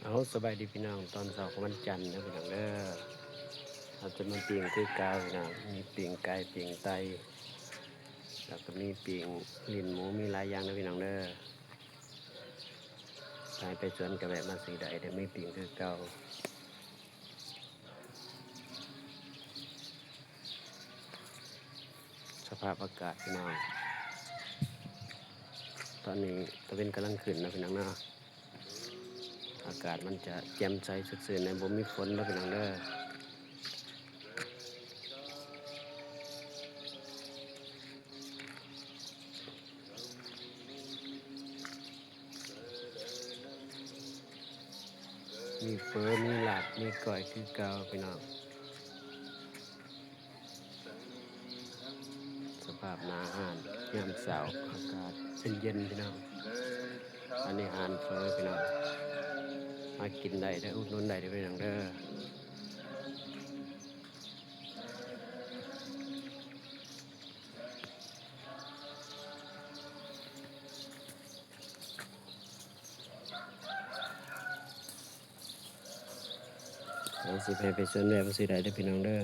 ເອົາ ສະບາຍດີພີ່ນ້ອງ ຕອນເຊົ້າຂອງວັນຈັນເດີພີ່ນ້ອງເດີ. ເຮົາຈະມາປີ້ງຄືເກົ່າພີ່ນ້ອງ ມີປີ້ງໄກ່ ປີ້ງໄກ່ ແລ້ວກໍມີປີ້ງລີ້ນໝູ ມີຫຼາຍຢ່າງເດີພີ່ນ້ອງເດີ. ໃຜໄປສວນກໍແວະມາຊື້ໄດ້ເດີ ມີປີ້ງຄືເກົ່າ. ສະພາບອາກາດພີ່ນ້ອງ ຕອນນີ້ຕາເວັນກຳລັງຂຶ້ນເນາະພີ່ນ້ອງເນາະ. ອາກາດມັນຈະແຈ່ມໃສສົດຊື່ນ ແລະ ບໍ່ມີຝົນເດີພີ່ນ້ອງເດີ. ມີເຝີ ມີລາບ ມີກ້ອຍຄືເກົ່າພີ່ນ້ອງ. ສະພາບໜ້າຮ້ານຍາມເຊົ້າ ອາກາດເຢັນໆ ພີ່ນ້ອງ. ອັນນີ້ຮ້ານເຝີພີ່ນ້ອງ ມາກິນໄດ້ເດີ ອຸດໜູນໄດ້ເດີພີ່ນ້ອງເດີ. ເຮົາຊິໃຫ້ໄປສວນແວະມາຊື້ໄດ້ເດີພີ່ນ້ອງເດີ.